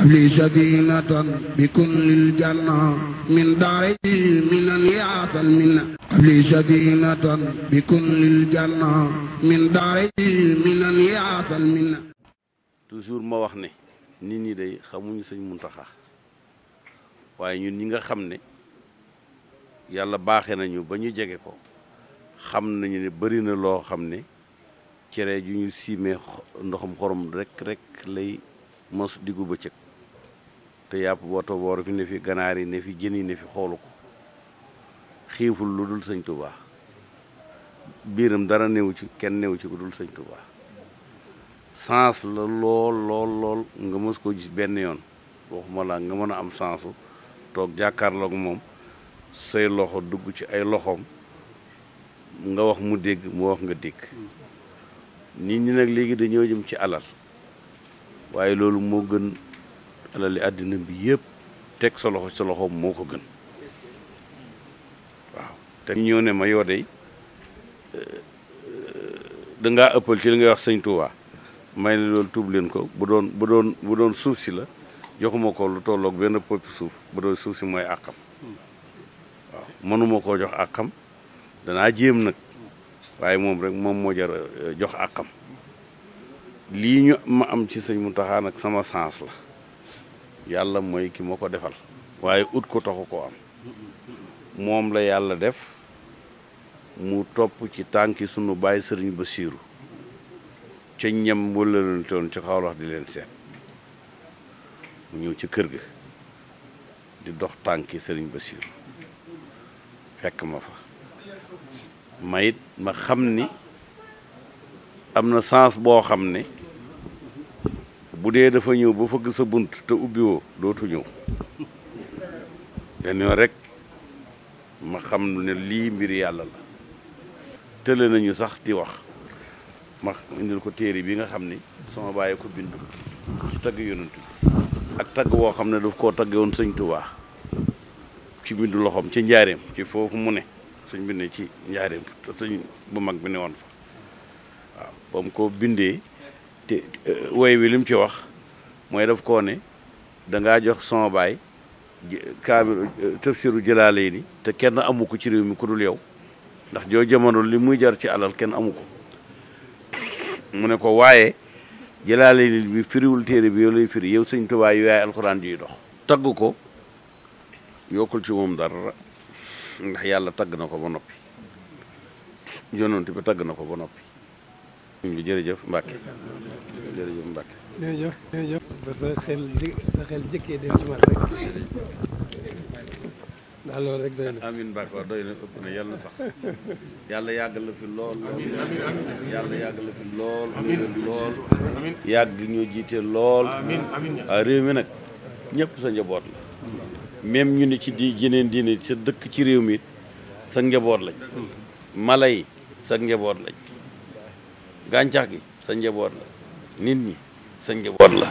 li sadinatan bi kullil janna min daari minan yaatal minna li sadinatan bi kullil janna min daari minan yaatal minna. toujours ma wax ne nit ñi day xamuñu sëñ Muntaxa waaye ñun ñi nga xam ne yàlla baaxee nañu ba ñu jege ko xam nañu ne bari na loo xam ne cere ju ñu siimee ndoxum xorom rek lay mos diggu bëccëg te yàpp woto boor fi ne fi ganaar yi ne fi jën yi ne fi xoolu ko xiiful lu dul sëñ Tuubaa biiram dara néew ci kenn néew ci ku dul sëñ Tuubaa sens la lool nga mës koo gis benn yoon waxuma laa nga mën a am sensu toog jàkkaarloog moom say loxo dugg ci ay loxoom nga wax mu dégg mu wax nga dégg nit ñi nag léegi dañoo jëm ci alal waaye loolu moo gën alali àddina bi yëpp teg sa loxoom moo ko gën waaw te ñëw ne ma yow de dangaa ëppal ci li ngay wax sëñ Tuubaa may ne loolu tuub leen ko bu doon suuf si la joxuma ko lu tolloog benn poppi suuf bu doon suuf si mooy àqam waaw mënuma koo jox àqam danaa jéem nag waaye moom rek moom moo jar jox àqam lii ñu ma am ci sëñ Muntaxa nag sama sens la yàlla mooy ki ma ko defal waaye ut ko taxu ko am moom la yàlla def mu topp ci tànki sunu bàyyi sëriñ Basiiru ca ñam wala leen toon ca Kawlax di leen seet mu ñëw ci kër ga di dox tànki sëriñ Basiiru fekk ma fa mayit ma xam ni am na sens boo xam ne bu dee dafa ñëw ba fëgg sa bunt te ubbiwoo dootu ñëw dañoo rek ma xam ne lii mbir yàlla la tële nañu sax di wax ma indil ko téere bi nga xam ni sama bàyyi ko bind ci tagg yonent bi ak tagg woo xam ne daf koo tagge woon sëñ Tuubaa ci bindu loxoom ci njaareem ci foofu mu ne sëñ bi ne ci njaareem te sëñ bu mag bi ne woon fa waaw ba mu ko bindee te woy wi li mu ci wax mooy daf koo ne dangaa jox sama baay kaamil tafsiru Jalaalayni te kenn amu ko ci réew mi ku dul yow ndax joo jamono li muy jar ci alal kenn amu ko mu ne ko waaye Jalaalayni bi firiwul téere bi yow lay firi yow sëñ Tuubaa yu yaay alxuraan jiy dox tagg ko yokkul ci moom dara ndax yàlla tagg na ko ba noppi yonent bi tagg na ko ba noppi bi jërëjëf Mbàkke jërëjëf Mbàkke jërëjëf ba sa xel jëkkee dem ci man rek ndax loolu rek doy na amiin Mbàkke waaw doy na ëpp na yàlla na sax yàlla yàggal la fi lool yàlla yàggal la fi lool yàgg ñoo jiite lool waaw réew mi nag ñëpp sa njaboot la même ñu ne ci di jeneen diine sa dëkk ci réew mi sa njaboot lañ mala yi sa njaboot lañ gàncax gi sa njaboot la nit ñi sa njaboot la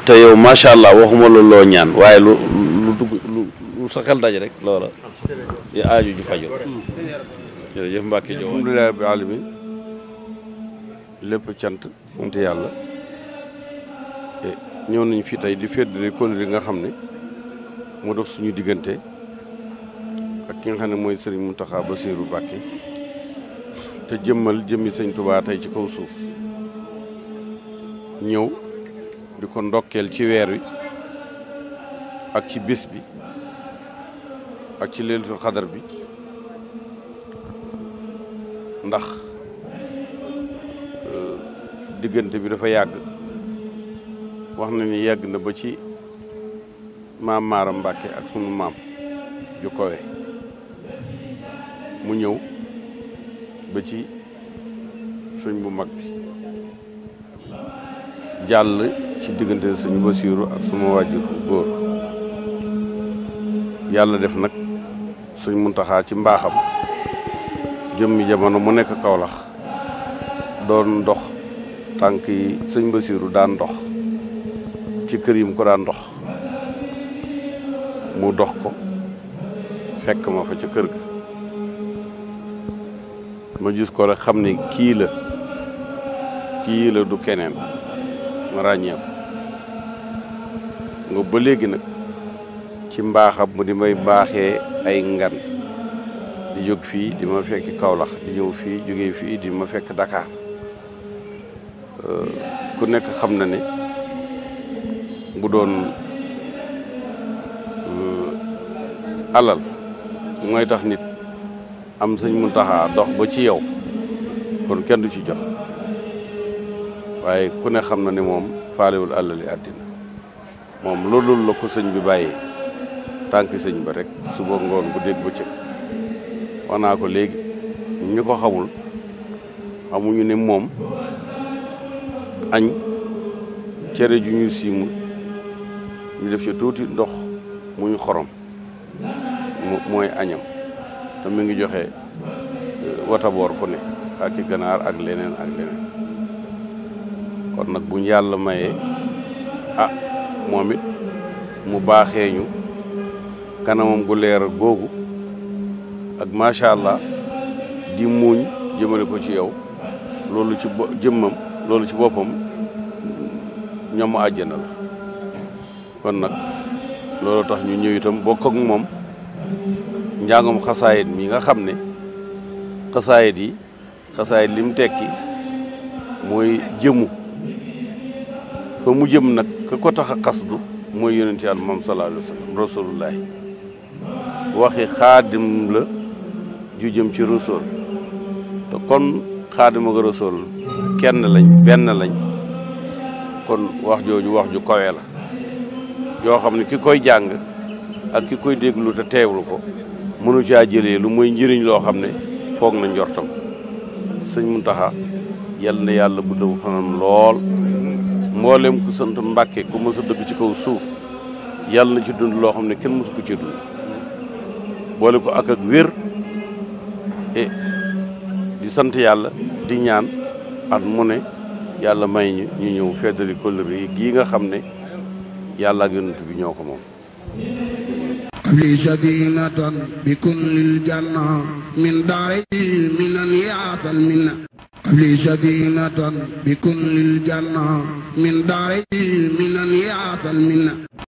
te yow macha allah waxuma la loo ñaan waaye lu dugg lu sa xel daj rek loola di aaju ju fajul jërëjëf Mbàkke Jow alhamdulilah rabbil alamin lépp cant sant yàlla ñëw nañ fii tey di feddali kóllëre nga xam ne moo dox suñu diggante ak ki nga xam ne mooy Sëriñ Muntaxa Basiiru Mbàkke te jëmmal jëmmi sëñ Tuubaa tey ci kaw suuf ñëw di ko ndokkeel ci weer wi ak ci bés bi ak ci leelatul xadar bi ndax diggante bi dafa yàgg wax na ni yàgg na ba ci maam Maaram Mbàkke ak sunu maam ju kowe mu ñëw ba ci sëñ bu mag bi jàll ci diggante sëñ Basiiru ak suma wàjjur góor yàlla def nag sëñ Muntaxa ci mbaaxam jëmmi jamono mu nekk Kawlax doon dox tànk yi sëñ Basiiru daan dox ci kër yi mu ko daan dox mu dox ko fekk ma fa ca kër ga ma gis ko rek xam ne kii la du keneen ma ràññeeku nga ba léegi nag ci mbaaxam mu di may baaxee ay ngan di jóg fii di ma fekk Kaolack di ñëw fii jógee fii di ma fekk Dakar ku nekk xam na ne bu doon alal mooy tax nit am Sëñ Muntaxa dox ba ci yow kon kenn du ci jot waaye ku ne xam na ne moom faalewul alali àddina moom loolu la ko sëñ bi bàyyee tànk sëñ ba rek suba ngoon bu dégg ba cëg wax naa ko léegi ñu ko xamul xamuñu ne moom añ cere ju ñu siimu ñu def ci tuuti ndox muy xorom mooy añam te mi ngi joxe wataboor fu ne ak i ganaar ak leneen kon nag buñ yàlla mayee moom it mu baaxee ñu kanamam gu leer googu ak macha allah di muuñ jëmale ko ci yow loolu ci jëmmam loolu ci boppam ñoom àjjana la kon nag loolu tax ñu ñëw itam bokk ak moom njàngum xasaayit mi nga xam ne xasaayit li mu tekki mooy jëmu fa mu jëm nag ka ko tax a xasdu mooy yonent yàlla moom sallallahu alayhi wa sallam rasulullahi waxi xaadim la ju jëm ci rasul te kon xaadim ak rasul benn lañ kon wax jooju wax ju kawe la yoo xam ne ki koy jàng ak ki koy déglu te teewlu ko mënu caa jëlee lu muy njëriñ loo xam ne foog na njortam Sëñ Muntaxa yal na yàlla bu dëw fanam lool mboolem ku sant Mbàkke ku mës a dëkk ci kaw suuf yàlla na ci dund loo xam ne kenn mësu ko ci dund boole ko ak wér di sant yàlla di ñaan at mu ne yàlla may ñu ñëw feetali kóllëre yi gii nga xam ne yàlla ak yonent bi ñoo ko moom li sadinatan bi kullil janna min daari minan yaatal minna li sadinatan bi kullil janna min daari minan yaatal minna